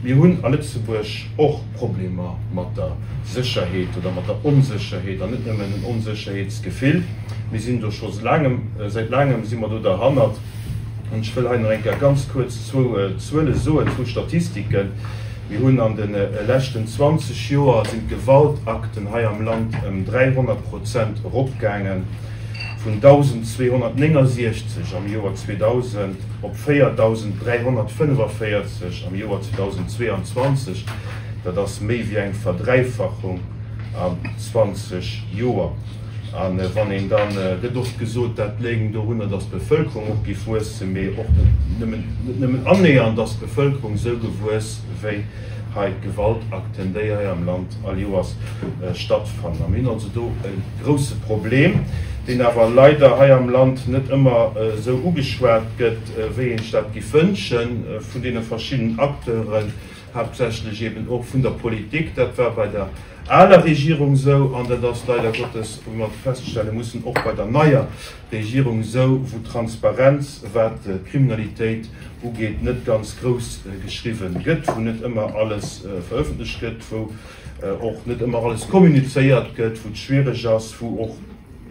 Mir hunn a Lëtzebuerg och Problemer mat der Sécherheet oder mat der Onsécherheet, an net nëmmen en Onsécherheetsgefill. Mir sinn do scho laangem, säit laangem si mer do derhannert. An ech wëll hei nach eng Kéier ganz kuerz zwou Zuele soen, zwou Statistiken. Mir hunn an de leschten 20 Joer sinn d'Gewaltakten hei am Land ëm 300 Prozent eropgaangen, vun 1.269 am Joer 2000 op 4.345 am Joer 2022. Dat ass méi wéi eng Verdräifachung an 20 Joer. A wann een dann, gëtt oft gesot, dat léing dorunner, datt d'Bevëlkerung och géif wuessen, mee och net nëmmen, net nëmmen annähernd ass d'Bevëlkerung esou gewuess wéi hei d'Gewaltakten, déi hei am Land all Joers stattfannen. A mir hunn also do e grousse Problem, deen awer leider hei am Land net ëmmer esou ugeschwat gëtt, wéi een sech dat géif wënschen vun deene verschiddenen Acteuren, haaptsächlech eben och vun der Politik. Dat war bei der aler Regierung esou an dat ass leider Gottes, wéi mer feststelle mussen, och bei der neier Regierung esou, wou d'Transparenz, wat d'Kriminalitéit ugeet, net ganz grouss geschriwwen gëtt, wou net ëmmer alles verëffentlecht gëtt, wou och net ëmmer alles kommunizéiert gëtt, wou et schwiereg ass, wou och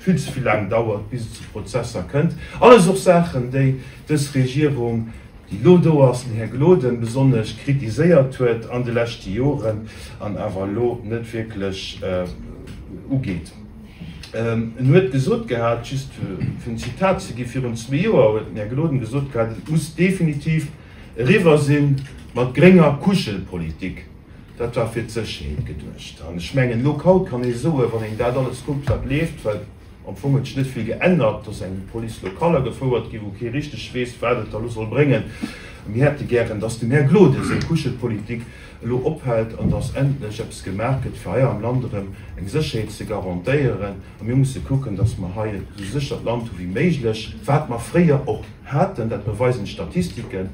vill ze vill laang dauert, bis et zu Prozesser kënnt. Alles och Saachen, déi dës Regierung déi elo do ass, den Här Gloden besonnesch kritiséiert huet an de leschte Joren an awer elo net wierklech ugeet. En huet gesot gehat, just fir en Zitat ze gi virun zwee Joer huet den Här Gloden gesot gehat, et muss definitiv eriwwer si mat grénger Kuschelpolitik. Dat war fir d'Sécherheet geduecht. An ech mengen, elo haut kann ee soen, wann een dat alles kuckt, wat leeft, well am Fong huet sech net vill geännert, et ass eng Police locale agefouert ginn, wou kee richteg weess, wat et da elo soll bréngen. Mir hätte gären, dass dem Här Gloden seng Kuschelpolitik elo ophält an dass endlech eppes gemaach gëtt, fir hei am Land erëm eng Sécherheet ze garantéieren. A mir musse kucken, dass mer hei esou séchert Land hu wéi méiglech, wat mer fréier och haten, dat beweisen d'Statistiken.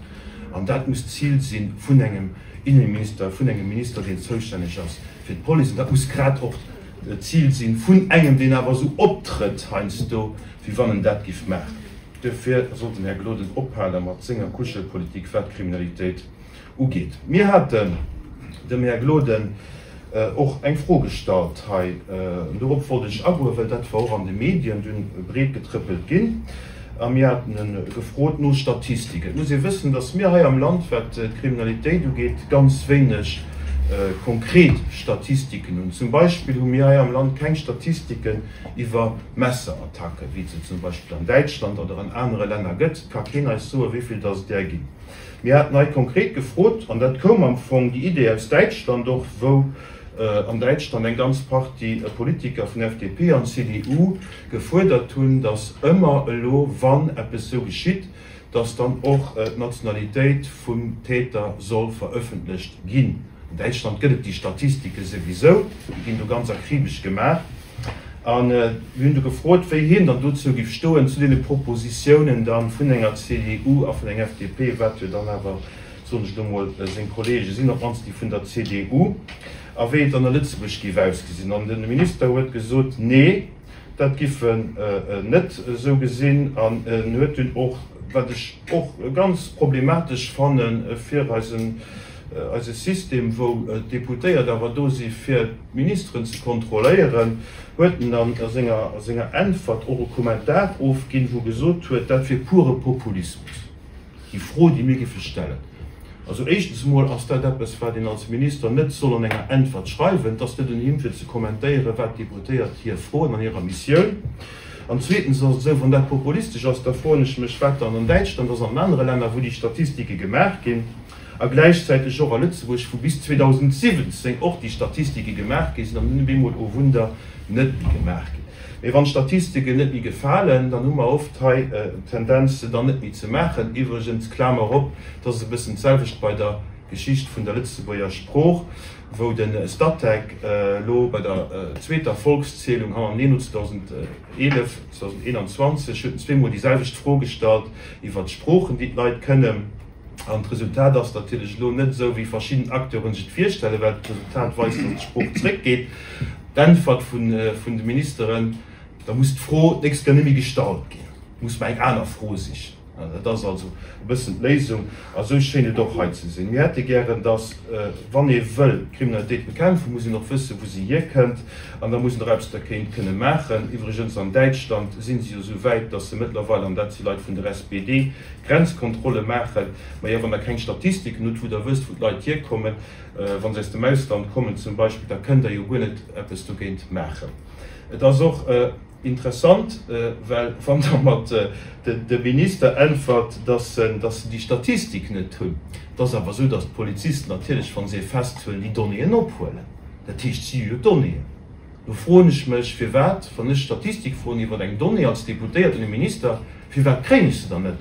An dat muss d'Zil si vun engem Inneminister, vun engem Minister, deen zoustänneg ass fir d'Police. An dat muss grad och d'Zil si vun engem, deen awer esou optrëtt heiansdo, wéi wann en dat géif maachen. Duerfir sollt den Här Gloden ophale mat senger Kuschelpolitik, wat d'Kriminalitéit ugeet. Mir haten dem Här Gloden och eng Fro gestallt hei, an dorop wollt ech agoen, well dat war och an de Medien dunn breet getrëppelt ginn, a mir haten e gefrot no Statistiken. Et muss ee wëssen, datt mir hei am Land, wat d'Kriminalitéit ugeet, ganz wéineg konkret Statistiken hunn. Zum Beispill hu mir hei am Land keng Statistiken iwwer Messerattacken, wéi et se zum Beispill an Däitschland oder an anere Länner gëtt. Et ka keen eis soen, wéi vill datt et där ginn. Mir haten hei konkret gefrot, an dat koum am Fong déi Idee aus Däitschland och, wou an Däitschland eng ganz Partie Politiker vun FDP an CDU gefuerdert hunn, datt ëmmer elo, wann eppes esou geschitt, datt dann och d'Nationalitéit vum Täter soll verëffentlecht ginn. An Däitschland gëtt et déi Statistike souwisou, déi ginn do ganz akribesch gemaach. A mir hunn du gefrot, wéi hien dann dozou géif stoen, zu deene Propositiounen da vun enger CDU a vun enger FDP, wat jo dann awer, soen ech elo mol, seng Kollege sinn, op d'mannst déi vun der CDU, a wéi et dann a Lëtzebuerg géif ausgesinn. An de Minister huet gesot, Nee, dat giff en net esou gesinn. An en huet dunn och, wat ech och ganz problematesch fanne fir eisen, eise System, wou d'Deputéiert awer do si fir d'Ministeren ze kontrolléieren, huet en dann a senger a senger Äntwert och e Kommentar ofginn, wou gesot huet, dat wier pure Populismus, déi Fro, déi mir géife stellen. Also éischtens emol ass dat eppes, wat een als Minister net soll an enger Äntwert schreiwen. Et ass net un him fir ze kommentéieren, wat d'Deputéiert hie froen an hirer Missioun. An zweetens ass et esou, wann dat populistesch ass, da froen ech mech, wat dann an Däitschland ass an anere Länner, wou déi Statistike gemaach ginn. a gläichzäiteg och a Lëtzebuerg, wou bis 2017 och déi Statistike gemaach gi sinn an dunn op eemol, oh Wunder, net méi gemaach ginn. Mee wann d'Statistike net méi gefalen, dann hu mer oft hei d'Tendenz, se dann net méi ze maachen. Iwwregens, Klamer op, et ass e bëssen d'selwecht bei der Geschicht vun der Lëtzebuerger Sprooch, wou de Statec elo bei der zweeter Volkszählung hannerneeno 2011, 2021 huet en zweemol déi selwecht Fro gestallt iwwert d'Sproochen, déi d'Leit kënnen. An d'Resultat ass natierlech elo net esou, wéi verschidden Acteuren sech et virstellen, well d'Resultat weist, datt d'Sprooch zréckgeet. D'Äntwert vun de Ministeren, Da muss d'Fro d'nächst Kéier net méi gestallt ginn, muss mer eng aner Fro sichen. Dat ass also e bëssen d'Léisung a sou schéint et och hei ze sinn. Mir hätte gären, dass, wann ee wëll d'Kriminalitéit bekämpfen, muss een och wëssen, wou se hierkënnt an da muss een och eppes dergéint kënne maachen. Iwwregens, an Däitschland si se jo sou wäit, dass se mëttlerweil, an dat si Leit vun der SPD, Grenzkontrolle maachen. Majo, wann Der keng Statistiken hutt, wou Der wësst, wou d'Leit hierkommen, wa se aus dem Ausland kommen zum Beispill, da kënnt Der jo guer net eppes dogéint maachen. Et ass och. Interessant, well wann Der mat de Minister äntwert, dass se déi Statistik net hunn. Et ass awer esou, dass d'Polizisten natierlech, wa se ee festhuelen, déi Donnéeën ophuelen. Dat heescht, si hu jo d'Donnéeën. Do froen ech mech, firwat, wann ech Statistik froen iwwer eng Donnée als Deputéierten, e Minister, firwat kréien ech se dann net?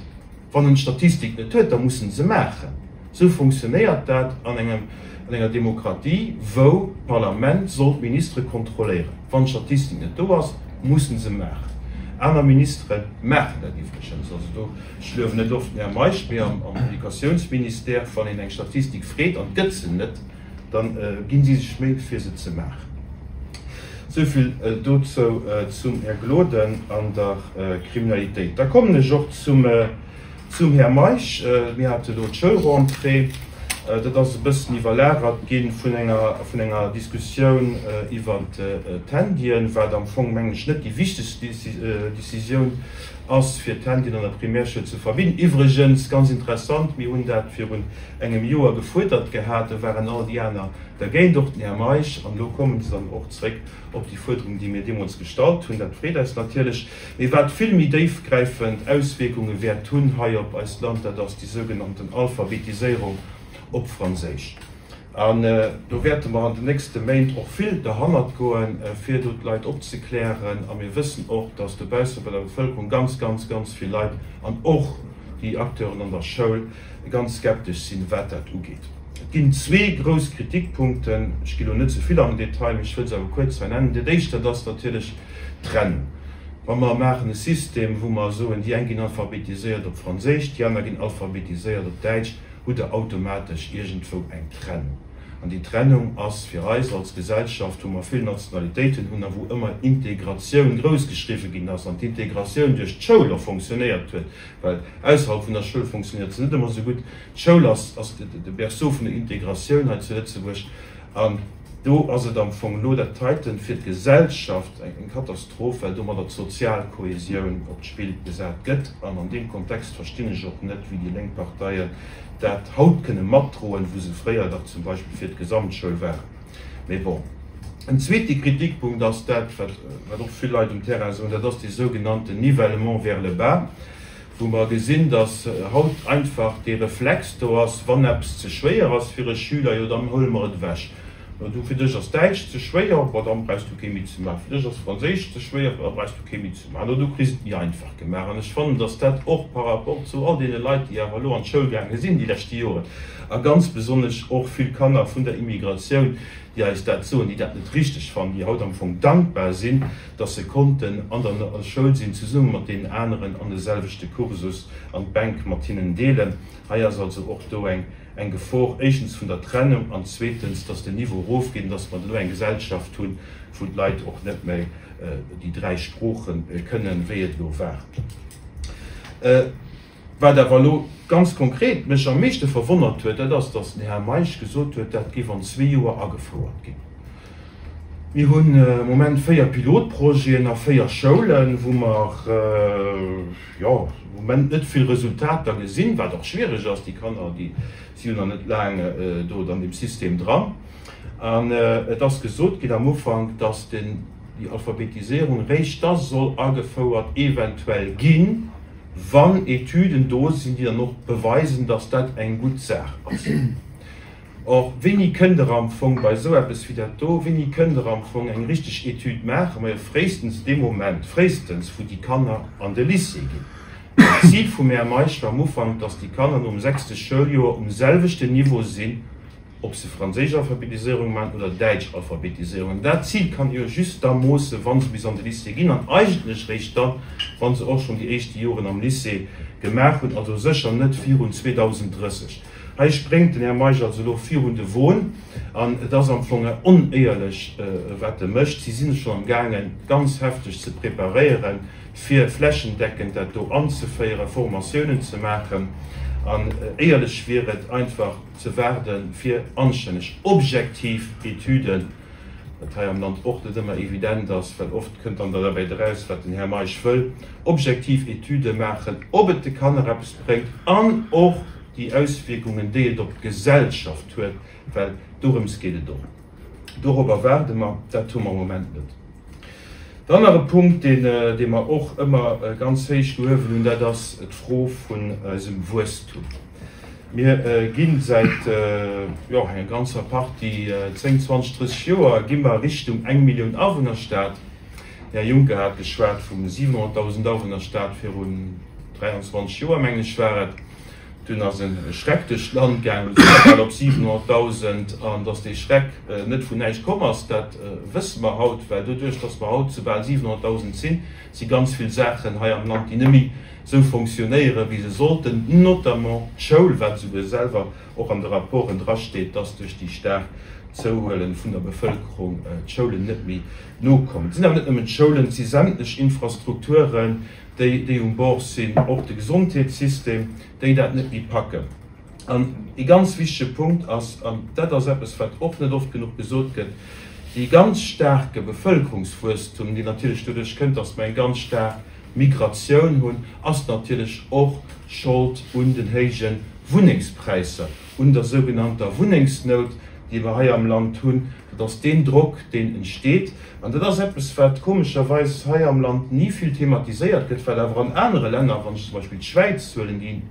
Wann en d'Statistik net huet, da muss en se maachen. Esou funktionéiert dat an engem, an enger Demokratie, wou d'Parlament soll d'Ministere kontrolléieren. Wann d'Statistik net do ass, mussen se maachen. Aner Ministere maachen dat iwwregens. Also do, ech luewen net oft den Här Meisch, mee am Educatiounsministère, wann een eng Statistik freet an et gëtt se net, da ginn si sech Méi fir se ze maachen. Souvill dozou zum Här Gloden an der Kriminalitéit. Da kommen ech och zum Här Meisch. Mir hate elo d'Schoulrentrée. Dat ass e bëssen iwwerlagert gi vun enger Diskussioun iwwert d'Handyen, wat am Fong, mengen ech, net déi wichtegst Decisioun ass, fir d'Handyen an der Primärschoul ze verbidden. Iwwregens, ganz interessant, mir hunn dat virun engem Joer gefuerdert gehat, do waren all déi aner dergéint, och den Här Meisch, an elo komme se dann och zréck op déi Fuerderung, déi mir deemools gestallt hunn. Dat freet eis natierlech. Mee wat vill méi déifgräifend Auswierkunge wäert hunn hei op eist Land, dat ass déi sougenannten Alphabetiséierung op Franséisch. An do wäerte mer an den nächste Méint och vill derhannert goen, fir do d'Leit opzeklären. A mir wëssen och, dass dobausse bei der Bevëlkerung ganz, ganz, ganz vill Leit an och déi Acteuren an der Schoul ganz skeptesch sinn, wat dat ugeet. Et ginn zwee grouss Kritikpunkten. Ech ginn elo net ze vill am Detail, mee ech wëll se awer kuerz hei nennen. Dat éischt, dat ass natierlech d'Trennung. Wa mer maachen e System, wou mer soen, déi eng ginn alphabetiséiert op Franséisch, déi aner ginn alphabetiséiert op Däitsch, hutt Der automatesch iergendwou eng Trennung. An déi Trennung ass fir eis als Gesellschaft, wou mer vill Nationalitéiten hunn a wou ëmmer Integratioun groussgeschriwwe ginn ass an d'Integratioun duerch d'Schoul och fonctionnéiert huet, well ausserhalb vun der Schoul fonctionnéiert se net ëmmer esou gutt. D'Schoul ass de Berceau vun der Integratioun hei zu Lëtzebuerg an do ass et am Fong elo dat heiten fir d'Gesellschaft eng Katastroph, well domadder d'sozial Kohesioun op d'Spill gesat gëtt. An an deem Kontext verstinn ech och net, wéi déi lénk Parteien dat haut kënne matdroen, wou se fréier dach zum Beispill fir d'Gesamtschoul waren. Mee bon. En zweete Kritikpunkt ass dat, wat och vill Leit um Terrain soen, dat ass dee sougenannten Nivellement vers le bas, wou mer gesinn, dass haut einfach dee Reflex do ass, wann eppes ze schwéier ass fir e Schüler, jo dann huele mer et ewech. Du, fir dech ass Däitsch ze schwéier, bon dann brauchs du kee méi ze maachen. Fir dech ass Franséisch ze schwéier, bon da brauchs du kee méi ze maachen. Oder du kriss et méi einfach gemaach. An ech fannen, dass dat och par rapport zu all deene Leit, déi awer elo an d'Schoul gaange sinn déi leschte Joren, a ganz besonnesch och vill Kanner vun der Immigratioun, déi eis dat soen, déi dat net richteg fannen, déi haut am Fong dankbar sinn, dass se konnten an der Schoul sinn, zesumme mat deenen aneren an de selwechte Kursus an d'Bänk mat hinnen deelen. Hei ass also och do eng Gefor, éischtens vun der Trennung an zweetens, dass den Niveau erofgeet an dass mer elo eng Gesellschaft hunn, wou d'Leit och net méi déi dräi Sprooche kënnen, wéi et elo war. Wat awer elo ganz konkret mech am meeschte verwonnert huet, dat ass, dass den Här Meisch gesot huet, dat géif an zwee Joer agefouert ginn. Mir hunn am Moment véier Pilotprojeten a véier Schoulen, wou mer, jo, am Moment net vill Resultater gesinn, wat och schwierig ass. Déi Kanner, déi si jo nach net laang do an deem System dran. An et ass gesot ginn am Ufank, dass déi Alphabetiséierung réischt da soll agefouert eventuell ginn, wann Etüden do sinn, déi dann och beweisen, dass dat eng gutt Saach ass. Or, wéini kënnt Der am Fong bei esou eppes wéi dat do, wéini kënnt Der am Fong eng richteg Etüd maachen? Majo, fréistens dee Moment, fréistens, wou déi Kanner an de Lycée ginn. Well d'Zil vum Här Meisch war am Ufank, dass déi Kanner nom sechste Schouljoer um selwechten Niveau sinn, ob se franséisch Alphabetiséierung maachen oder däitsch Alphabetiséierung. An dat Zil kann ee jo just da moossen, wa se bis an de Lycée ginn, an eigentlech réischt dann, wa se och schonn déi éischte Joren am Lycée gemaach hunn, also sécher net virun 2030. Hei spréngt den Här Meisch also elo virun de Won an et ass am Fong onéierlech, wat e mécht. Si sinn schonn am gaangen, ganz hefteg ze preparéieren, fir flächendeckend dat do anzeféieren, Formatiounen ze maachen. An éierlech wier et einfach ze waarden, fir anstänneg objektiv Etüden, wat hei am Land och net ëmmer evident ass, well oft kënnt dann derbäi eraus, wat den Här Meisch wëll, objektiv Etüde maachen, ob et de Kanner eppes bréngt an och déi Auswierkungen, déi et op d'Gesellschaft huet, well dorëms geet et och. Dorobber waarde mer, dat hu mer am Moment net. Dann nach e Punkt, deen, dee mer och ëmmer ganz héich gehuewen hunn, dat ass d'Fro vun eisem Wuesstum. Mir gi säit, jo, enger ganzer Partie, 10, 20, 30 Joer, gi mer Richtung eng Millioun Awunnerstad. Den Här Juncker hat geschwat vum 700.000 Awunnerstad virun 23 Joer, mengen ech war et. Dunn ass e Schreck duerch d'Land gaangen, elo si mer bal op 700.000. An datt dee Schreck net vun näischt komm ass, dat wësse mer haut, well doduerch, datt mer haut sou bal 700.000 sinn, si ganz vill Saachen hei am Land, déi net méi sou fonctionnéieren, wéi se sollten, notamment d'Schoul, wat esouguer selwer och an de Rapporten drasteet, datt duerch déi staark Zouhuele vun der Bevëlkerung d'Schoulen net méi nokommen. Et sinn awer net nëmmen d'Schoulen, et si sämtlech Infrastrukturen, déi, déi um Bord sinn, och de Gesondheetssystem, déi dat net méi packen. An ee ganz wichtege Punkt ass, an dat ass eppes, wat och net oft genuch gesot gëtt, dee ganz staarke Bevëlkerungswuesstum, deen natierlech doduerch kënnt, dass mer eng ganz staark Migratioun hunn, ass natierlech och Schold un den héije Wunnengspräisser, un der sougenannter Wunnengsnout, déi mer hei am Land hunn. Dat ass deen Drock, deen entsteet. An dat ass eppes, wat komescherweis hei am Land ni vill thematiséiert gëtt, wat awer an anere Länner, wann ech zum Beispill d'Schwäiz huelen, déi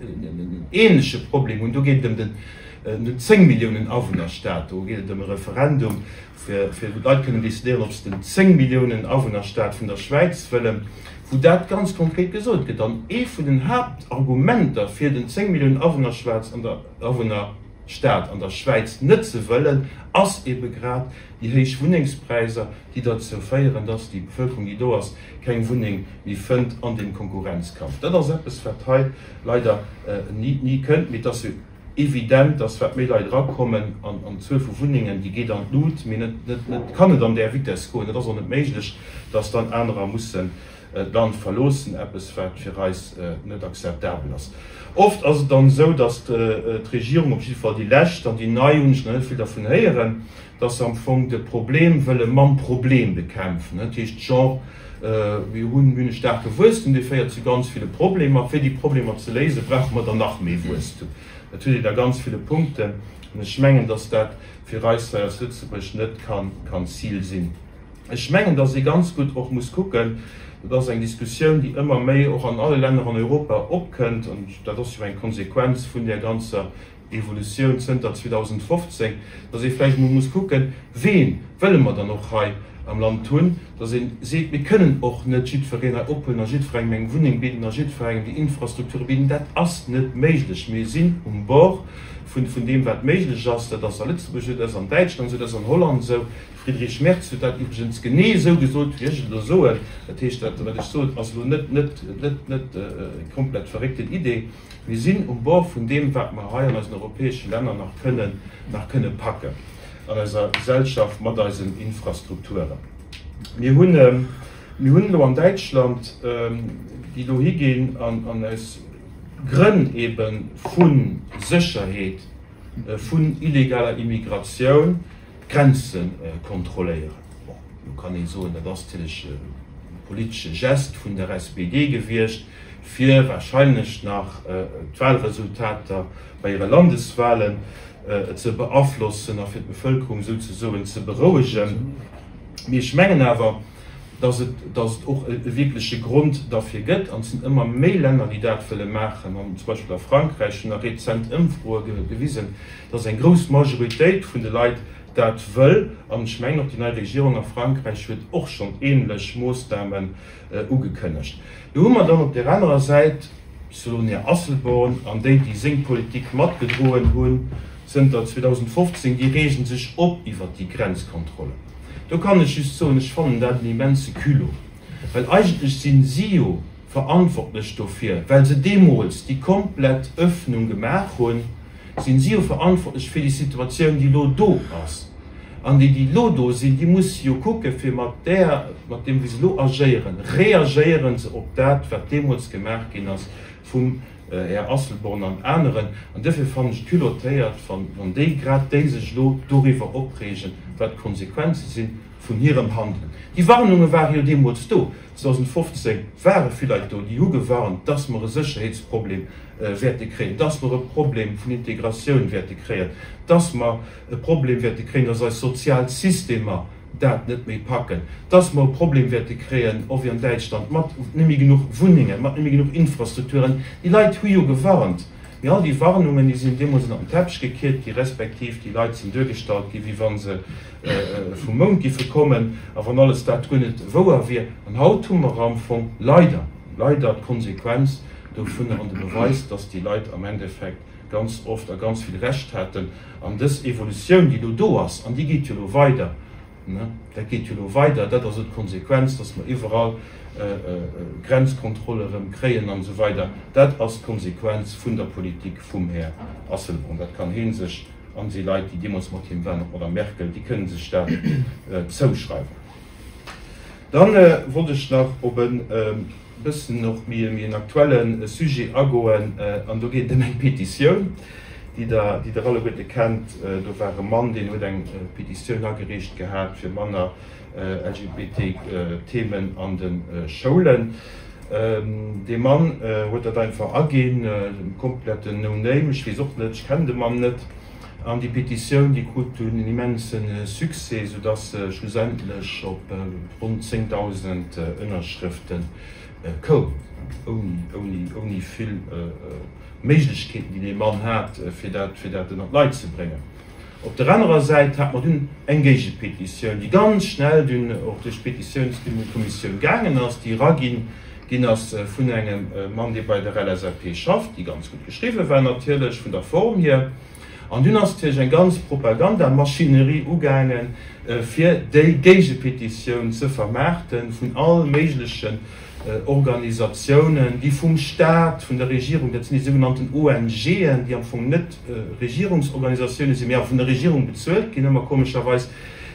en ähnleche Problem hunn, do geet et ëm den 10 Milliounen Awunnerstaat, do geet et ëm e Referendum, fir wou d'Leit kënnen decidéieren, ob se den 10 Milliounen Awunnerstaat vun der Schwäiz wëllen, wou dat ganz konkret gesot gëtt. An ee vun den Haaptargumenter fir den 10 Milliounen Awunnerstaat an der Schwäiz net ze wëllen, ass ebe grad déi héich Wunnengspräiser, déi derzou féieren, dass déi Bevëlkerung, déi do ass, keng Wunneng méi fënnt an deem Konkurrenzkampf. Dat ass eppes, wat hei leider ni kënnt. Mee et ass jo evident, dass wat méi Leit erakommen an d'Zuel vu Wunnengen, déi geet an d'Lut, mee net, net, kann net an där Vitess goen, dat ass och net méiglech, dass dann anerer mussen d'Land verloossen, eppes wat fir eis net akzeptabel ass. Oft ass et dann esou, dass d'Regierung, op jidde Fall déi lescht an déi nei hunn ech nach net vill dervun héieren, dass se am Fong de Problem wëlle mam Problem bekämpfen. Dat heescht, genre, mir hunn e staarke Wuesstum, dee féiert zu ganz ville Problemer, fir déi Problemer ze léisen, brauche mer dann nach méi Wuesstum. Dat huet een a ganz ville Punkten. An ech mengen, dass dat fir eis hei als Lëtzebuerg net kann d'Zil sinn. Ech mengen, dass ee ganz gutt och muss kucken, dat ass eng Diskussioun, déi ëmmer méi och an alle Länner an Europa opkënnt, an dat ass jo eng Konsequenz vun där ganzer Evolutioun zënter 2015, dass ee vläicht emol muss kucken, Ween wëlle mer dann och hei am Land hunn? Dass ee seet, mir kënnen och net jiddwereen hei ophuelen a jiddwerengem eng Wunneng bidden a jiddwerengem déi Infrastrukture bidden. Dat ass net méiglech. Mir sinn um Bord vun deem, wat méiglech ass. Dat ass a Lëtzebuerg esou, dat ass an Däitschland esou, dat ass an Holland esou. Friedrich Merz huet dat iwwregens genee esou gesot, wéi ech et elo soen. Dat heescht, dat, wat ech soen, ass elo net, net, net, net eng komplett verréckten Idee. Mir sinn um Bord vun deem, wat mer hei an eisen europäesche Länner nach kënnen, nach kënne packen an eiser Gesellschaft mat eisen Infrastrukturen. Mir hunn, mir hunn elo an Däitschland, déi elo higinn an, an aus Grënn ebe vu Sécherheet, vun illegaler Immigratioun, d'Grenze kontrolléieren. Bon, elo kann ee soen, dat ass natierlech e politesche Gest vun der SPD gewiescht, fir wahrscheinlech nach d'Wahlresultater bei hire Landeswahlen ze beaflossen a fir d'Bevëlkerung souzesoen ze berouegen. Mee ech mengen awer, dass et, dass et och e wierkleche Grond derfir gëtt, an et sinn ëmmer méi Länner, déi dat wëlle maachen, an zum Beispill a Frankräich hunn nach rezent Ëmfroe gewisen, dass eng grouss Majoritéit vun de Leit dat wëll. An ech mengen, och déi nei Regierung a Frankräich huet och schonn ähnlech Moossnamen ugekënnegt. Do hu mer dann op där anerer Säit bis elo den Här Asselborn an déi, déi seng Politik matgedroen hunn zënter 2015, déi reegen sech op iwwert déi Grenzkontrollen. Do kann ech just soen, ech fannen dat en immense Culot, well eigentlech si si jo verantwortlech dofir, well se deemools déi komplett Öffnung gemaach hunn. sinn si jo verantwortlech fir déi Situatioun, déi elo do ass. An déi, déi elo do sinn, déi musse jo kucken, fir mat där, mat deem, wéi se elo agéieren, reagéiere se op dat, wat deemools gemaach ginn ass vum Här Asselborn an aneren. An duerfir fannen ech et culottéiert, wann déi, grad déi sech elo doriwwer opreegen, wat d'Konsequenze si vun hirem Handelen. Déi Warnunge ware jo deemools do. 2015 ware vill Leit do, déi hu gewarnt, dass mer e Sécherheetsproblem wäerte kréien, dass mer e Problem vun Integratioun wäerte kréien, dass mer e Problem wäerte kréien, dass eis sozial Systemer dat net méi packen, dass mer e Problem wäerte kréien, och wéi an Däitschland, mat net méi genuch Wunnengen, mat net méi genuch Infrastrukturen. Déi Leit hu jo gewarnt, mee all déi Warnungen, déi sinn deemools ënner den Teppech gekiert gi respektiv déi Leit sinn duergestallt gi wéi wa se vum Mound giffe kommen a wann alles dat guer net wouer wier. An haut hu mer am Fong leider, leider d'Konsequenz dovunner an de Beweis, dass déi Leit am Endeffekt ganz oft a ganz vill Recht haten. An dës Evolutioun, déi elo do ass, an déi geet jo elo weider, ne, dat geet jo elo weider, dat ass elo d'Konsequenz, dass mer iwwerall Grenzkontrolle erëm kréien an esou weider, dat ass d'Konsequenz vun der Politik vum Här Asselborn. Dat kann hee sech an déi Leit, déi deemools mat him waren, och d'Madame Merkel, déi kënnen sech dat zouschreiwen. Dann wollt ech nach op e bëssen och méi en aktuelle Sujet agoen, an do geet et ëm eng Petitioun, déi Der, déi Der alleguerte kennt. Do war e Mann, deen huet eng Petitioun agereecht gehat fir manner LGBT-Themen an de Schoulen. Dee Mann huet dat einfach aginn, kompletten No-Name, ech weess och net, ech kennen de Mann net. An déi Petitioun, déi krut dunn en immense Succès, soudass se schlussendlech op ronn 10.000 Ënnerschrëfte koum, ouni vill Méiglechkeeten, déi dee Mann hat, fir dat ënner d'Leit ze bréngen. Op der anerer Säit hat mer dunn eng Géigepetitioun, déi ganz schnell dunn och duerch d'Petitiounskommissioun gaangen ass, déi eraginn ginn ass vun engem Mann, dee bei der LSAP schafft, déi ganz gutt geschriwwe war natierlech vun der Form hier. An dunn ass natierlech eng ganz Propagandamaschinerie ugaangen, fir déi Géigepetitioun ze vermaarten, vun all méiglechen Organisatiounen, déi vum Staat, vun der Regierung, dat sinn déi sougenannten ONGen, déi am Fong net Regierungsorganisatioune sinn, mee awer vun der Regierung bezuelt ginn, ëmmer komescherweis,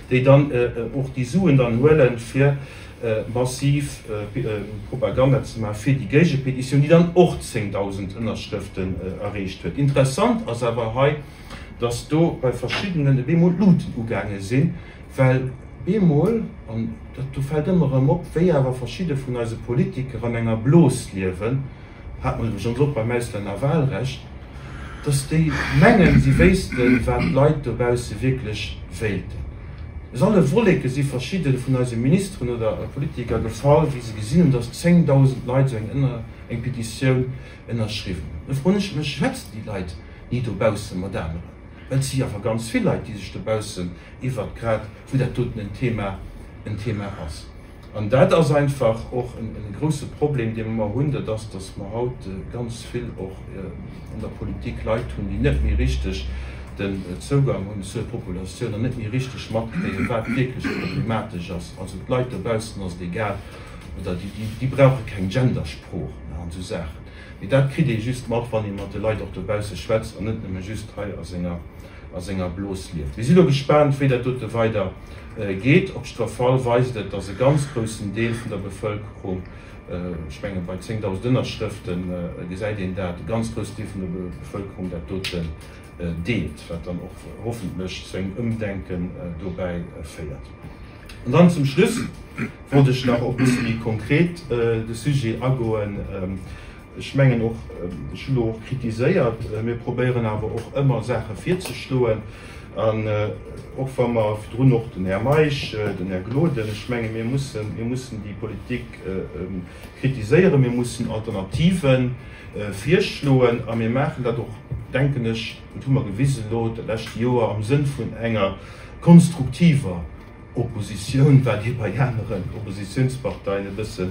déi dann och déi Suen dann huelen, fir massiv Propaganda ze maachen fir déi Géigepetitioun, déi dann och 10.000 Ënnerschrëften erreecht huet. Interessant ass awer hei, dass do bei verschiddenen op eemol d'Luuten ugaange sinn, well bemol, an dat do fält ëmmer erëm op, wéi awer verschidde vun eise Politiker an enger Blos liewen, Hat mer iwwregens och beim Auslännerwahlrecht, dass déi mengen, si wéissten, wat d'Leit dobausse wierklech wéilten. Aus alle Wolleke si verschidde vun eise Ministeren oder Politiker gefall, wéi se gesinn hunn, dass 10.000 Leit esou eng eng Petitioun ënnerschriwwen hunn. Da froen ech mech, Schwätzen déi Leit ni dobausse mat aneren? Well et si awer ganz vill Leit, déi sech dobaussen iwwert, grad wou dat doten en Thema, en Thema ass. An dat ass einfach och e grouse Problem, dee mer hunn, dat ass, dass mer haut ganz vill och an der Politik Leit hunn, déi net méi richteg den Zougang hunn zur Populatioun an net méi richteg matkréien, wat wierklech problematesch ass. Also d'Leit dobaussen ass et egal oder déi brauche keng Gendersprooch an esou Saachen. Mee dat kritt ee just mat, wann ee mat de Leit och dobausse schwätzt an net nëmme just hei a senger a senger Blos lieft. Mir si lo gespaant, wéi dat dote weider geet. Op jiddwer Fall weist et, dass e ganz groussen Deel vun der Bevëlkerung, ech menge bei 10.000 Ënnerschrëfte gesäit een dat, e ganz groussen Deel vun der Bevëlkerung dat doten deelt, wat dann och hoffentlech zu engem Ëmdenken dobäi féiert. An dann zum Schluss wollt ech nach och e bësse méi konkret de Sujet agoen. Ech mengen och, ech hunn elo och kritiséiert, mir probéieren awer och ëmmer Saache virzeschloen. An och wa mer virdrun och den Här Meisch, den Här Gloden, ech menge mir mussen, mir mussen déi Politik kritiséieren, mir mussen Alternative virschloen a mir maachen dat och, denken ech, dat hu mer gewisen elo dat lescht Joer, am Sënn vun enger konstruktiver Oppositioun, wat ee bei aneren Oppositiounsparteien e bësse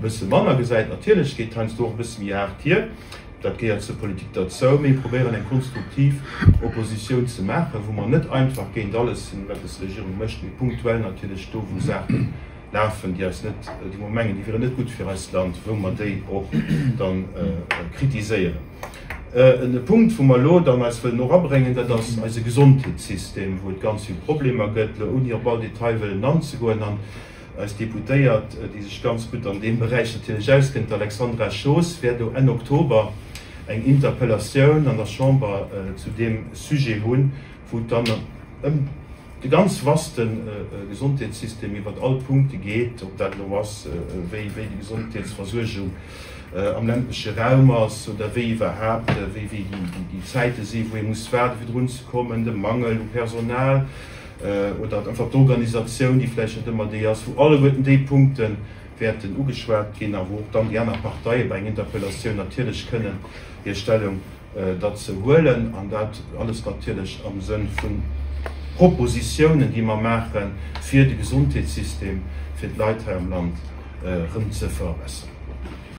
bësse manner gesäit. Natierlech geet heiansdo och e bësse méi haart hier, dat gehéiert zur Politik derzou, mee mir probéieren eng konstruktiv Oppositioun ze maachen, wou mer net einfach géint alles sinn, wat des Regierung mécht, mee punktuell natierlech do wou Saache lafen, déi eis net, déi mer mengen, déi wieren net gutt fir eist Land, wou mer déi och dann kritiséieren. E Punkt, wou mer elo dann eis wëllen och abréngen, dat ass eise Gesondheetssystem, wou et ganz vill Problemer gëtt, elo ouni op all Detail wëllen anzegoen. An eis Deputéiert, déi sech ganz gutt an deem Beräich natierlech auskennt, d'Alexandra Schoos, wäert elo Enn Oktober eng Interpellatioun an der Chamber zu deem Sujet hunn, wou et dann ëm de ganz vaste Gesondheetssystem iwwert all Punkte geet, ob dat elo ass, wéi déi Gesondheetsversuergung am ländleche Raum ass oder wéi iwwerhaapt, wéi déi Zäite sinn, wou ee muss waarden, fir drun ze kommen, de Mangel u Personal oder einfach d'Organisatioun, déi vläicht net ëmmer déi ass, wou alleguerten déi Punkte wäerten ugeschwat ginn a wou och dann déi aner Parteie bei enger Interpellatioun natierlech kënnen hir Stellung derzou huelen, an dat alles natierlech am Sënn vu Propositiounen, déi mer maachen, fir de Gesondheetssystem fir d'Leit hei am Land erëm ze verbesseren.